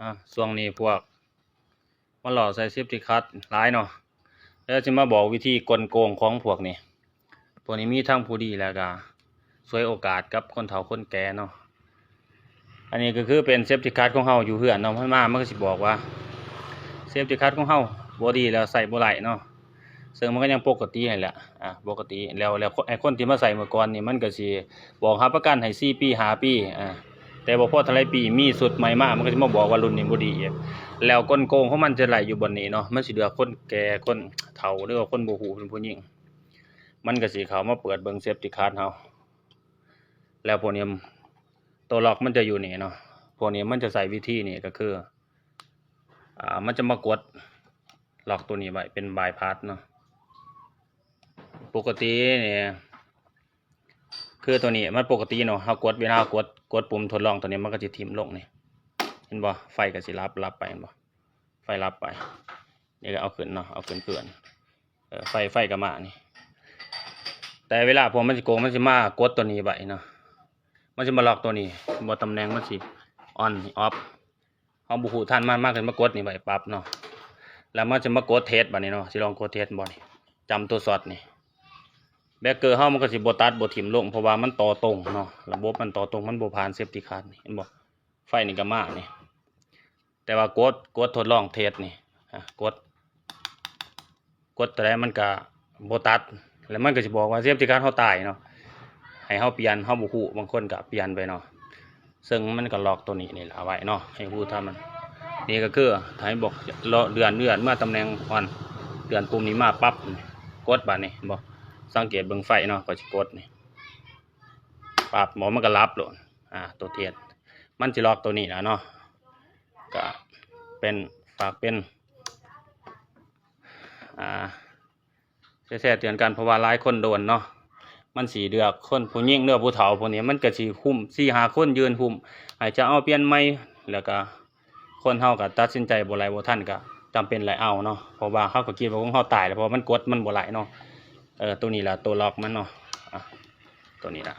ອ່າ ຊ່ວງນີ້ພວກມາຫຼໍ້ໃສ່ເຊຟຕີ້ຄັດຫຼາຍເນາະ. ແລ້ວຊິມາບອກວິທີກົນໂກງຂອງພວກນີ້. ພວກນີ້ມີທັງຜູ້ດີ ແລ້ວກະສວຍໂອກາດກັບຄົນເຖົ້າຄົນແກ່ເນາະ. ອັນນີ້ກໍຄືເປັນເຊຟຕີ້ຄັດຂອງເຮົາຢູ່ເຮືອນເນາະ. ມັນມາ ມັນກໍຊິບອກວ່າເຊຟຕີ້ຄັດຂອງເຮົາບໍ່ດີ ແລ້ວໃຊ້ບໍ່ໄດ້ເນາະ. ເຊິ່ງມັນກໍຍັງປົກກະຕິຫັ້ນແຫຼະ ອ່າ ປົກກະຕິ. ແລ້ວ ແລ້ວໃຫ້ຄົນທີ່ມາໃຊ້ເມື່ອກ່ອນນີ້ ມັນກໍຊິບອກຮັບປະກັນໃຫ້ສີ່ປີ ຫ້າປີ ອ່າ ແຕ່ບໍ່ພໍເທົ່າໃດປີ ມີຊຸດໃໝ່ມາ ມັນກໍຊິມາບອກວ່າລຸ້ນນີ້ບໍ່ດີອີກ. ແລ້ວກົນໂກງຂອງມັນຈະໄຫຼຢູ່ບ່ອນນີ້ເນາະ. ມັນຊິເລືອກຄົນແກ່ ຄົນເຖົ້າ ຫຼືວ່າຄົນບໍ່ຮູ້ເປັນຜູ້ຍິງ ມັນກໍຊິເຂົ້າມາເປີດເບິ່ງເຊຟຕີ້ຄັດເຮົາ. ແລ້ວພວກນີ້ ຕົວລັອກມັນຈະຢູ່ນີ້ເນາະ. ພວກນີ້ມັນຈະໃຊ້ວິທີນີ້ ກໍຄື ອ່າ ມັນຈະມາກົດລັອກຕົວນີ້ໄວ້ເປັນບາຍພາສເນາະ. ປົກກະຕິນີ້ ຄືຕົວນີ້ມັນປົກກະຕິເນາະ. ເຮົາກົດ ເວລາເຮົາກົດ ກົດປຸ່ມທົດລອງຕົວນີ້ ມັນກໍຊິຖິ້ມລົງນີ້ ເຫັນບໍ່? ໄຟກໍຊິດັບ ດັບໄປ ເຫັນບໍ່? ໄຟດັບໄປ. ນີ້ກໍເອົາຂຶ້ນເນາະ ເອົາຂຶ້ນເພື່ອນ ເອີ ໄຟ ໄຟກໍມານີ້. ແຕ່ເວລາພວກມັນຊິໂກງ ມັນຊິມາກົດຕົວນີ້ໄວ້ເນາະ. ມັນຊິມາລັອກຕົວນີ້ ບໍ່ ຕຳແໜ່ງມັນຊິອອນ ອອຟ ເຮົາບໍ່ຮູ້ທັນ ມັນມາຂຶ້ນມາກົດນີ້ໄວ້ປັບເນາະ. ແລ້ວມັນຈະມາກົດເທສບາດນີ້ເນາະ. ຊິລອງກົດເທສບໍ່ນີ້ ຈຳຕົວຊັອດນີ້ ເບຣກເກີເຮົາມັນກໍຊິບໍ່ຕັດ ບໍ່ຖິ້ມລົງ ເພາະວ່າມັນຕໍ່ຕົງເນາະ. ລະບົບມັນຕໍ່ຕົງ ມັນບໍ່ຜ່ານເຊຟຕີ້ຄັດນີ້ ເຫັນບໍ່? ໄຟນີ້ກໍມານີ້. ແຕ່ວ່າກົດ ກົດທົດລອງເທສນີ້ ອ່າ ກົດ ກົດຕົວໃດມັນກະບໍ່ຕັດ ແລ້ວມັນກະຊິບອກວ່າເຊຟຕີ້ຄັດເຮົາຕາຍເນາະ. ໃຫ້ເຮົາປ່ຽນ ເຮົາບໍ່ຮູ້ ບາງຄົນກະປ່ຽນໄປເນາະ. ເຊິ່ງມັນກະລັອກຕົວນີ້ນີ້ລະໄວ້ເນາະ ໃຫ້ຮູ້ເທົ່ານັ້ນ. ນີ້ກະຄືໃຫ້ບອກເລື່ອນ ເລື່ອນມາຕຳແໜ່ງອອນ ເລື່ອນປຸ່ມນີ້ມາປັບ ກົດບາດນີ້ ເຫັນບໍ່? ສັງເກດເບິ່ງໄຟເນາະ ຂ້ອຍຊິກົດນີ້ ປັບ ບໍ່ ມັນກະດັບໂລດ. ອ່າ ຕົວເທສ ມັນຊິລັອກຕົວນີ້ລະເນາະ. ກະເປັນ ຝາກເປັນ ອ່າ ແຊເຕືອນກັນ ເພາະວ່າຫຼາຍຄົນໂດນເນາະ. ມັນຊິເລືອກຄົນຜູ້ຍິງເຫຼືອຜູ້ເຖົ້າ ພວກນີ້ມັນກະຊິຫຸ້ມສີ່ຫ້າຄົນ ຢືນຫຸ້ມ ໃຫ້ຈະເອົາປ່ຽນໃໝ່ ແລ້ວກະຄົນເຮົາກະຕັດສິນໃຈບໍ່ໄຫຼບໍ່ທັນ ກະຈຳເປັນໄດ້ເອົາເນາະ. ເພາະວ່າເຮົາກະຄິດວ່າຂອງເຮົາຕາຍແລ້ວ ເພາະວ່າມັນກົດມັນບໍ່ໄຫຼເນາະ. ເອີ ຕົວນີ້ລະ ຕົວລັອກມັນເນາະ ອ່າ ຕົວນີ້ລະ